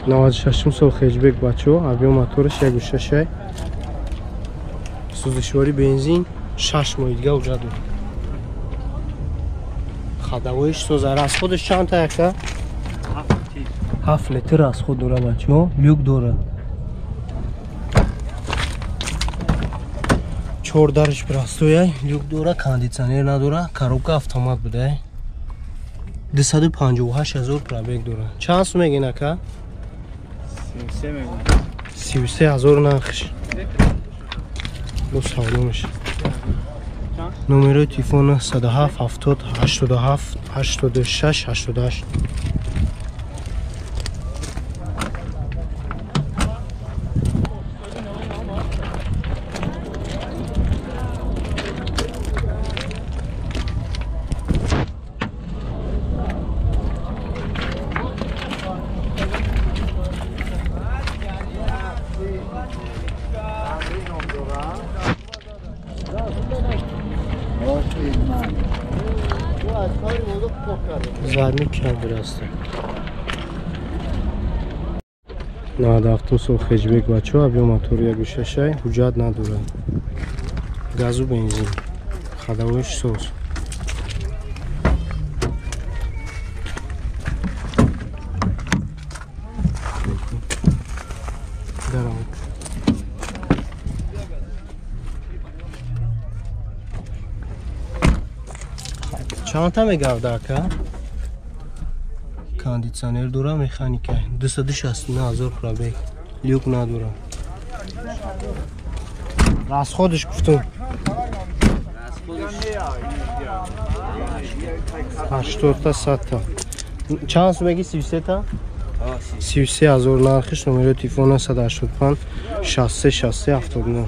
96 сол хеҷбек бачо, объем мотораш 1.6. Сӯзишворӣ бензин 6 моҳи дига уҷа дорад. Ходовоиш соза. Расходаш чанд та яка? 7 литр расход дора бачо, люк дора. 4 дарш простоя, люк дора, кондитсионер надора, коробка автомат буда. 258 ҳазор пробег дора. Чанд сум мегин ака? 33 мегин. 33 ҳазор нархш. Бо савдо мешавад. Номерои телефон 107 70 87 86 88. Задний камера аст. 97 сол хеҷбек бачо, объем мотор 1.6, ҳуҷҷат надорад. Газу бензин. Ходовоиш соз. Чанд та мегарда ака? Кондитсионер дора, механика. 269 ҳазор пробег. Люк надора. Расходиш гуфтум. 80 та 100 та. Чанд сум меги 33 та? 33 ҳазор нархиш, номерои телефон 185 63 63 79.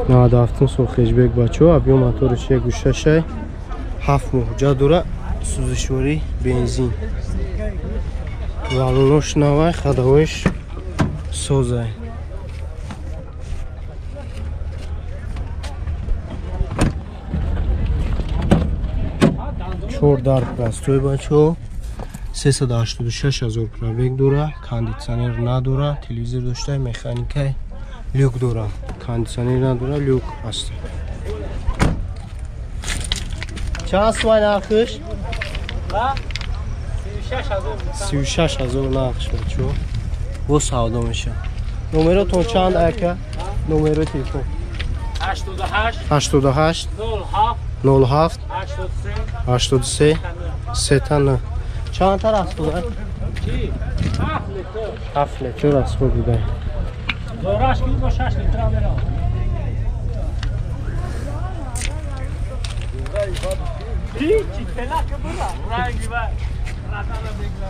Навадаҳафтум сол хеҷбек бачо, объем мотораш 1.6, 7 моҳ ҳуҷҷат дора, сӯзишворӣ бензин. Валунош навай, ходовоиш созай. Чор дар простой бачо, 386 ҳазор пробег дора, кондитсионер надора, телевизор дошта, механикай, люк дора. Кондитсионер надора, люк аст. Чанд сумай нархиш? 36 ҳазор нархш бачо. Бо савдо мешавад. Номеротон чанд ака? Номерои телефон 88 07 83 39. Чанд та расход? 7 литр расход буда. Зораш ки бо 6 литр мерав. Чи телак бура? Ранги ва ратана бегла.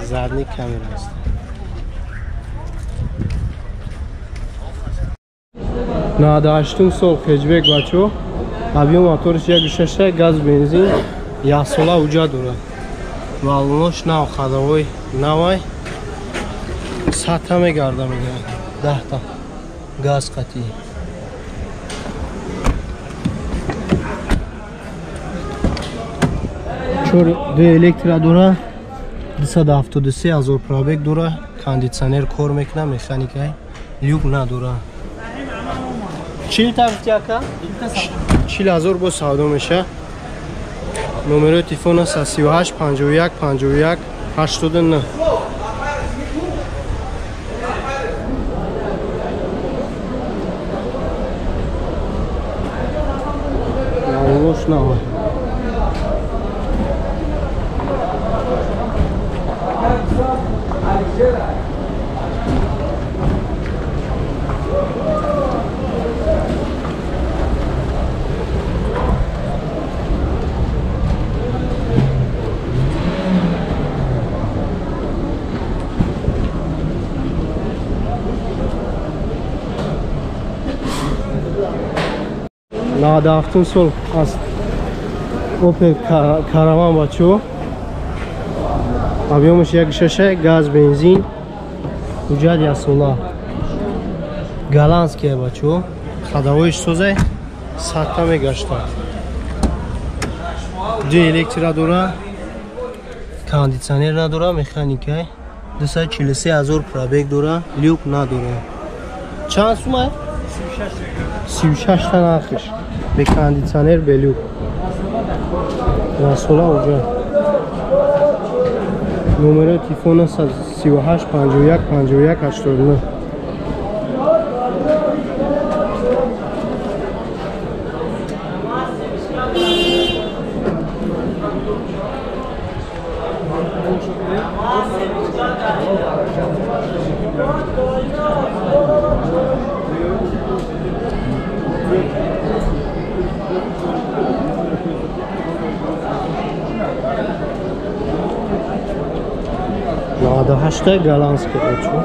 Задний камера аст. 98 сол хеҷбек бачо, объем мотораш 1.6, газ бензин, як сола ҳуҷҷат дорад. Валунош нав, ходовой навай, 100 та мегарда мегӯяд, 10 та газ қатъӣ. Чор ду электро дора, 273 ҳазор пробег дора, кондитсионер кор мекунад, механикай, люк надора. 40 та гуфти ака? 40 ҳазор бо савдо мешавад. Номерои телефон аст 38 51 51 89. Наволош навай. 97 сол аз Opel Caravan бачо. Объёмаш 1.6, газ, бензин. Ҳуҷҷат ясола. Голландския бачо. Ходовоиш созай, садта мегашта. Ду электро дора, кондитсионер надора, механикай. 243 000 пробег дора, люк надора. Чанд сумай? 36 та нархиш. Бе кондитсионер, бе люк. Расола уҷа. Номерои телефона 38 51 51 89. 98 голландский бачо.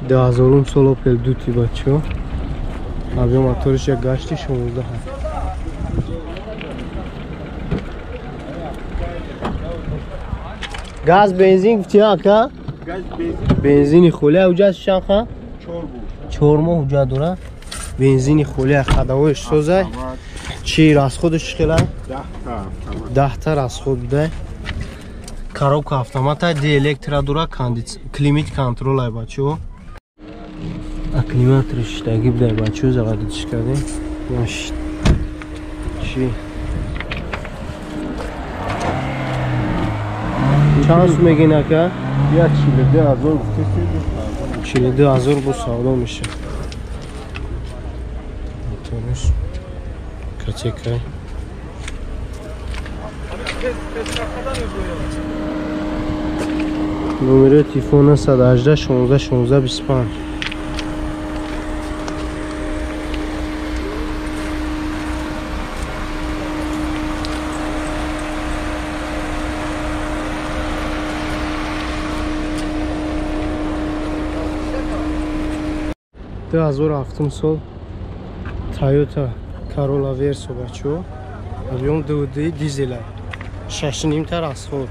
2000 сол Opel Duty бачо. Объем моториш як гашти 16. Газ бензин гуфти ака? Газ бензин. Бензини холия ҳуҷҷат чанд ха? 4 буд. 4 моҳ ҳуҷҷат дора. Бензини холия ходовоиш созай. Чи расходаш чӣ хела? 10 та расход буда. Коробка автомата, ди электро дора, климат контрол ай бачо. Акклиматор шиштагӣ буда бачо, заводиш кардем. Чи чанд сум мегин ака? 42 000 гуфтед. 42 000 бо савдо меша. Моториш катекай. Номери телефона 118 16 16 25. 2007 сол Toyota Corolla Verso бачо. Объем 2.2 дизела. 6.5 та расход.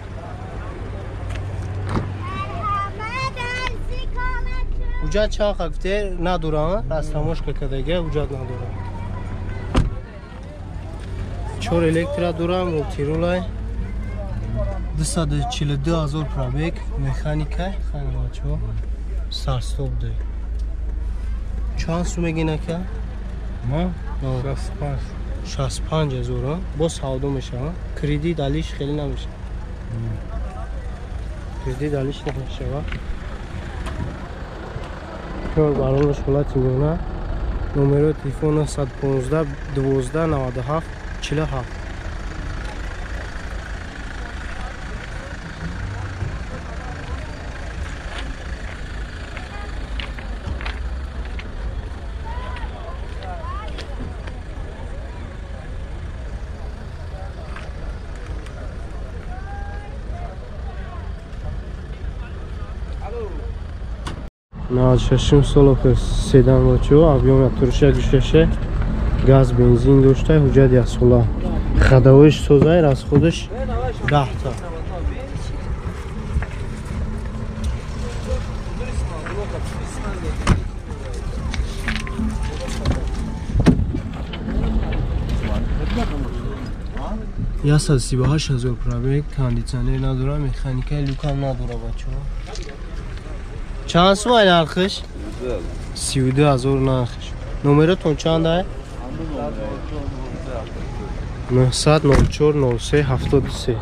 Ҳуҷҷат чанд ха гуфте? Надора, растамошка кардага, ҳуҷҷат надора. 4 электро дора, мултиролай. 242 000 пробег, механика, хайр бачо. Сарстоп дай. Чанд сум мегин ака? Ма? 65. 65 000, бо савдо мешава. Кредит алиш хеле намешава. Кредит алиш намешава. Кор баронаш ҳолати миёна. Номерои телефона 115 12 97 47. 96 сол Opel седан бачо, объем моториш 1.6, газ бензин дошта, ҳуҷҷат ясола. Ходовоиш созай, расходаш 10 та. 138 000 пробег, кондитсионер надора, механика, люкам надора бачо. Чанд сум ай нархиш? 32 000 нархиш. Номеротон чанд ай? 904 03 73.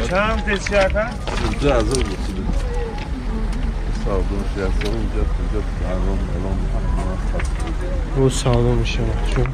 Чанд тесяка? 32 000. Bu sağlam iş ama.